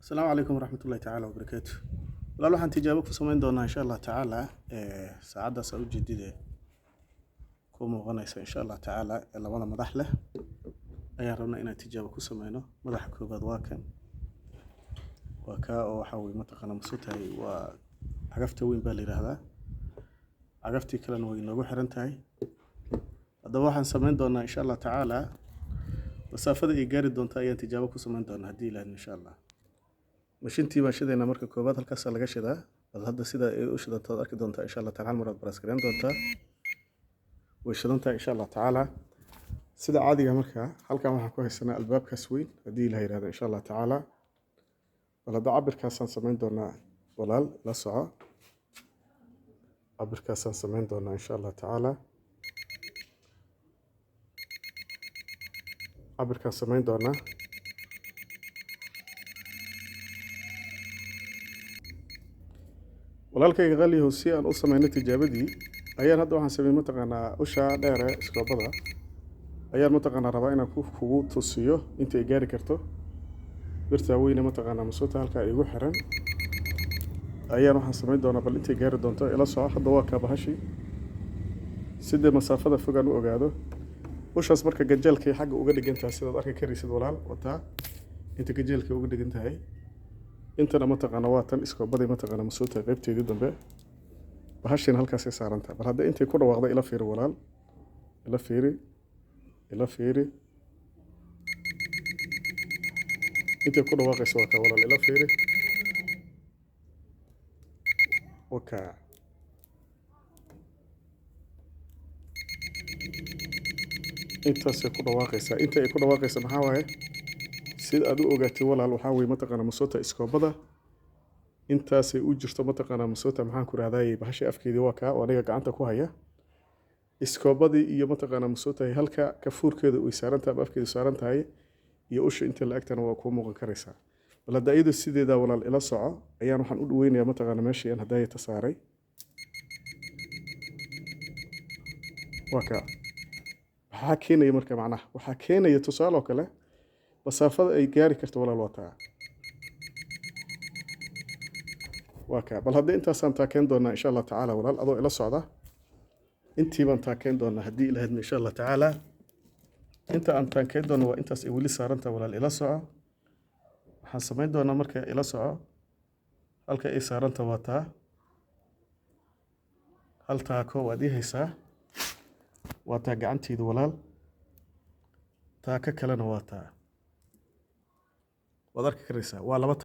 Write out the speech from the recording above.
Asalaamu calaykum waraxmatullahi tacaala wabarakaatu. Walaal, waxaan tijaabo ku samayn doonaa insha Allah tacaala saacaddaas aa ujeedide ku muuqanaysa insha Allah tacaala ee labada madax leh ayaan rabnaa inaan tijaabo ku sameyno. Madaxa koobaad waa kan, waa kaa oo waxaa weye mataqaana masu tahay, waa cagafta weyn baa la yidhaahdaa. Cagaftii kalena way inoogu xiran tahay. Haddaba waxaan samayn doonaa insha Allah tacaala masaafada ay gaari doonta ayaan tijaabo ku samayn doonaa haddii Ilaahno insha Allah. Mashintii baan shidaynaa. Marka koobaad halkaasaa laga shidaa. Bal hadda sida ay u shidanto ad arki doontaa insha Allah taala. Hal mar aad baraskareyn doontaa, way shidantahay insha Allah tacaala sida caadiga. Marka halkan waxaan ku haysanaa albaabkaas weyn haddii Ilaah yihahdo insha Allah tacaala. Bal hadda cabirkaasaan samayn doonaa walaal, la soco. Cabirkaasaan samayn doonaa insha Allah tacaala. Cabirkaan samayn doonaa walaalkayga qaliyahow, si aan u samayno tijaabadii ayaan hadda waxaan sameeyey mataqaanaa usha dheere iskoobada ayaan mataqaanaa rabaa inaan kugu tusiyo inta ay gaari karto birtaa weyne mataqaanaa masuuta halkaa igu xiran ayaan waxaan samayn doonaa. Bal intay gaari doonto ila soco. Hadda waa kaa bahashi sidee masaafada fogaan u ogaado ushaas. Marka gajeelkay xagga uga dhigan tahay sidaad arki karaysid walaal, wataa inta gajeelkay uga dhigan tahay. Intana mataqaana waa tan iskoobadii mataqaana masuuta qaybteedii dambe, bahashiina halkaasay saarantahay. Bal hadda intay ku dhawaaqday ila fiiri walaal, ila fiiri, ila fiiri intay ku dhawaaqaysa. Waa kaa walaal, ila fiiri, wakaa intaasay ku dhawaaqaysaa. Inta ay ku dhawaaqaysa maxaa waaye? Sida aad u ogaatay walaal, waxaa weye mataqaana masuuta iskoobada intaasay u jirto mataqaanaa masuuta, maxaan ku rahdaayey, bahasha afkeedii waa kaa oo aniga gacanta ku haya. Iskoobadii iyo mataqaanaa masuutahay halka kafuurkeeda way saaran tahay ama afkeedu saaran tahay iyo usha inta la agtana waa kuu muuqan karaysaa. Bal hadda iyadoo sideedaa walaal ila soco ayaan waxaan u dhaweynayaa mataqaana meeshii aan hadaaya ta saaray. Waa kaa. Maxaa keenaya marka? Macnaha waxaa keenaya tusaale oo kale masaafada ay gaari karto walaal waa taa, waa kaa. Bal hadda intaasaan taakeen doonaa insha Allah tacaala walaal, adoo ila socda intii baan taakeen doonaa haddii Ilaahadmo insha Allah tacaala. Inta aan taakeen doono waa intaas ay weli saarantaha walaal, ila soco. Waxaan samayn doonaa marka ila soco halka ay saaranta waa taa. Hal taako waad ii haysaa, waa taa gacantiida walaal. Taako kalena waa taa, waad arki karaysaa, waa laba.